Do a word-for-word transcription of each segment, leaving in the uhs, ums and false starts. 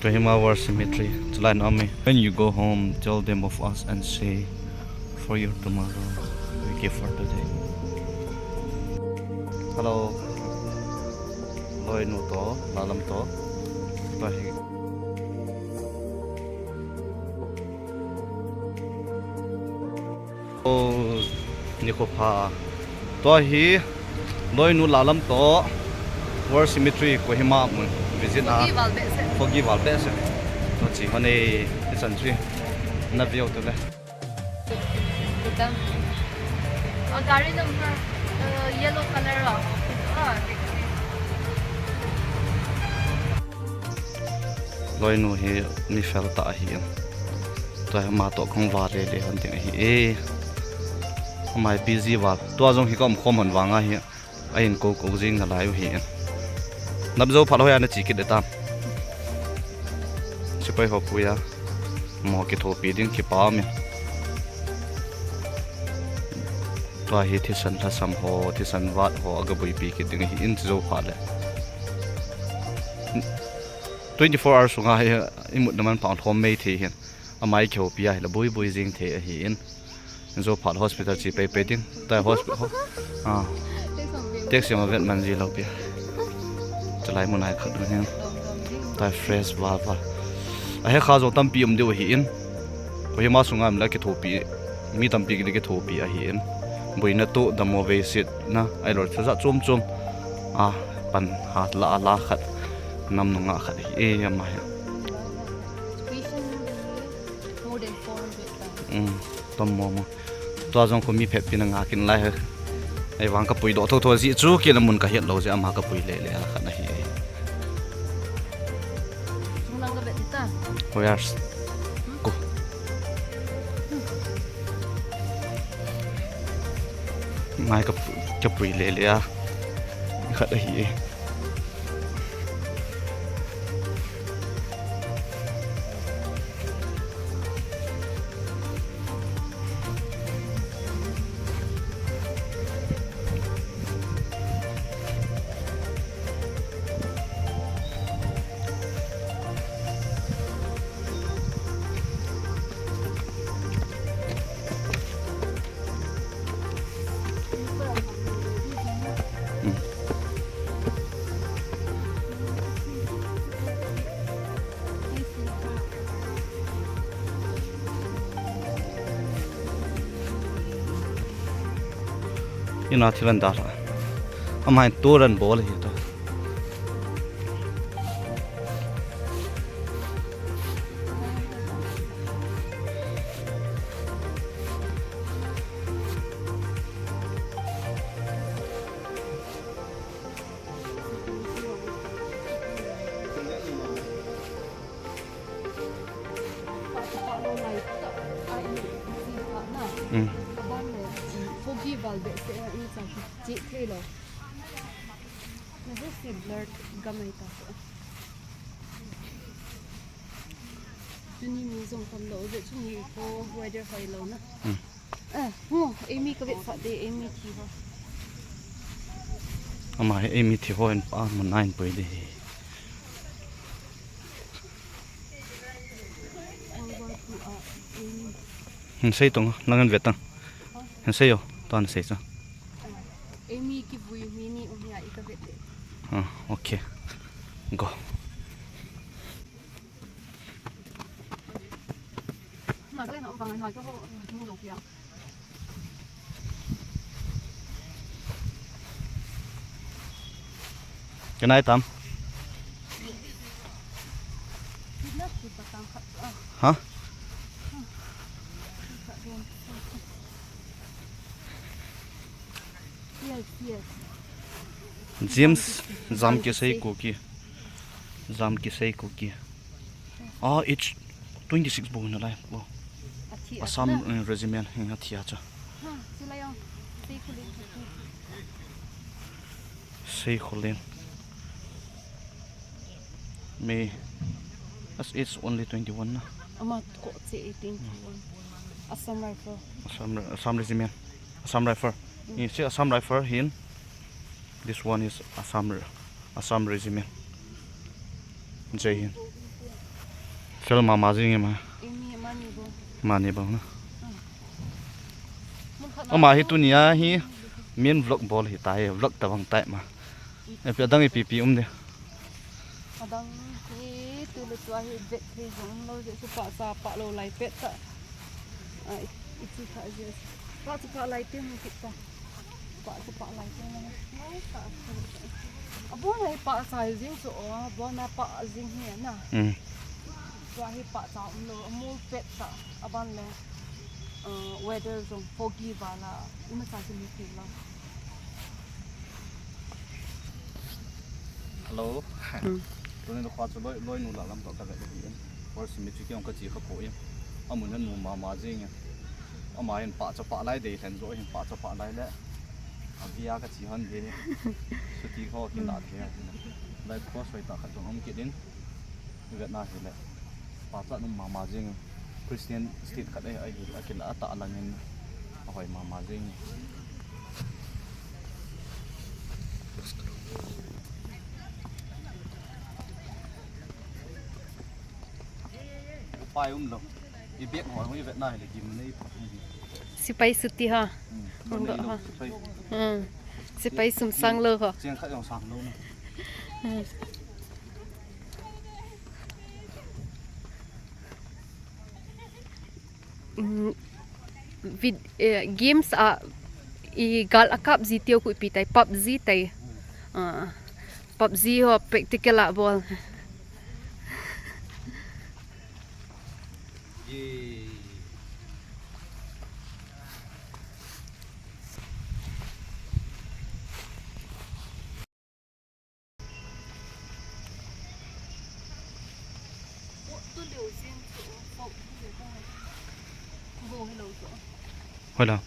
Kohima War Cemetery, chulai na mi. When you go home, tell them of us and say, "For your tomorrow, we give for today." Hello. Loinu to, lalam to. Tua hi. Oh, nikho pha. Tua hi, Loinu lalam to, War Cemetery, Kohima mun visit a. Foggy val behseh. Foggy val behseh. Tua chi hone, ichan chi. Na view tu le. Tuta. A gari number, uh, yellow color a. Ah. Loinu hi mi fel tah ahi in. Tua hi ama toh kong va le le hon ding ahi e. Ama hi busy val. Tua jong hi ka um khom hon vang ahi. A in ko ko jing nalai u hi in. Nap jo phat hoi a na chi kit de tam. Sipai ho puya. Mo kithopi ding kipa min. Tua hi thisan lhasam ho, thisan vat ho, aga buipi kit ding ahi in jo phat le. Twenty-four hours sunga hi imut na man pang thom mei thei hin. Ama i kihoupi a hi la bui bui jing thei ahi in. Injo phat hospital chi pei pei ding. Tai hospi-, ho-, ah. Taxi ma vet man ji lo pia. Chulai mun ai khat hin. Tai fresh val val. A he kha jo tampi um deu ahi in. Kohima sunga mi la kithopi. Mi tampi ki kithopi ahi in. Buina to damo vei sit na. Ai lo chu ja chum chum. Ah, pan ha la la khat. Nam nunga khat hi e ama hi. More than four hundred tons. Um, tom mo mo. Tua jong ko mi phet pina nga kin lai he. Ei vang ka pui doh tho tho ji chu kila mun ka hiat lo ji ama ka pui le le a khat na hi. Sung lang ka bet ta. Where's? Ko. Mai ka pu-, ka pui le le a. Khat a hi. Ina thilan da la. Amai toran bol hi to. Foggy val behseh a in cha chi thei lo. Nazo si blur gamai ta ko. Tuni mi jong tam lo, ve tuni ko weather hoi lo na. Hmm. Eh, ho, Amy ka vetsah de, Amy thi ho. Ama hi Amy thi ho in pa mun nine poi de. Over to, uh, Amy. Hin sei tong, lang an vet tang. Hin sei yo, tan sei cha. Amy kivui mi ni um ya i ka vet de. Ah, okay. Go. Kenai tam. Ha? James, jam kisei Kuki. Jam kisei Kuki. Ah, age twenty-six bou na lai, bou. Assam, eh, Regiment, eh, athi a cha. Sei Khulen. Me, as it's only twenty-one na. Ama ko che eighteen twenty-one. Assam Rifle. Assam, Assam Regiment. Assam Rifle. Mm. You see Assam Rifle hin. This one is Assam, Assam Regiment. Jai Hind. Kal mama jing e ma. Imi mani bo. Mani bo na. Mun khat na Ama hi bo. Tunia hi main vlog bol hi tai, vlog tabang tai ma. Epi adang ipi pi um de. Adang hi tule tua hi vet thei jong lo je su pa sa pa lo lai pet ta. Ai, i chi kha je. Pa chu pa lai te mu kit ta. Pa chu pa lai te na. Lai pa. A bon lai pa sa jing chu o, bon na pa jing hi na. Hmm. Tua hi pa cha um lo, a mol pet ta, a ban le, uh, weather jong foggy vala, ima sa chu mi ti lo. Hello. Hmm. Tuni na khua chu loi, loi nu la lam to ka le in. Or simi chu kiong ka chi kha po in. Amun na nu mama jing in. Ama in pa cha pa lai de thlen jo in pa cha pa lai le. A bia ka chi han de. Suti kho kin da the. Lai cross hoi ta kha jong um kit in. Vetna hile, pa cha num mama jing, Christian state khat ahi, ahi, akila ata langin, ahoi mama jing. Pai um lo. I bek ho, i vetna hile, gim nei pa um. Sipai suti ha. Hmm. Hung do ha. Sipai. Hmm. Sipai sum sang lo ho. Cheng khat jong sang lo na. Hmm. Mm, vid-, eh, games a i gal a kap ji teo ku ipi tai, pub ji tai. Ah, pub ji ho practical a bol. Hoi la.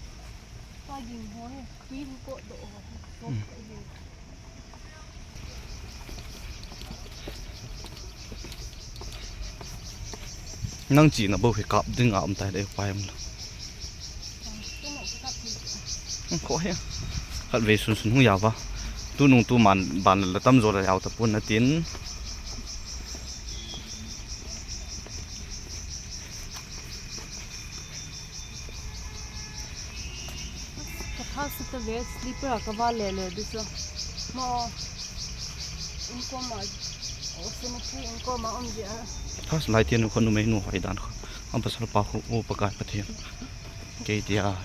Hmm. Nang china bou hi kap ding a um tai le pa em la. Hmm, kho he. Khat ve sun sun hung ya va. Tu nung tu man ban la tam jo la yau ta pun na tin. Ka tha sa ta ve, slipper a ka va le le du so. Mo, in ko ma, o cemetery in ko ma um dia. Tha sa lai tian ko nu mei nu hoi dan ko. Am pasal pa ko, o pa kai pa tian. Kei tia. Ah.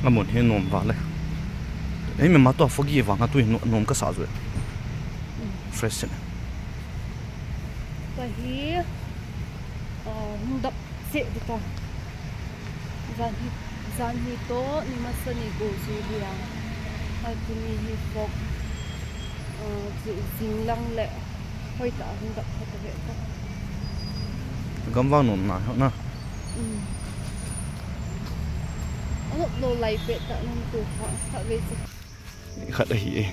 Amun hi nom vale. Ei, mi ma tua foggy vang a tu hi no-, nom kasa jo. Fresh ne. Tua hi, ah, hung dap se di ta. Jan hi, jan hi to, ni masa ni go ji liang. Hai tuni hi fog, ah, ji-, jing lang le. Hoi ta, hung dap kha ta ve ta. Gam vang nom na, na. Hmm. Anop lo lai pet ta nang tu kha, kha ve chu. Khat ahi e.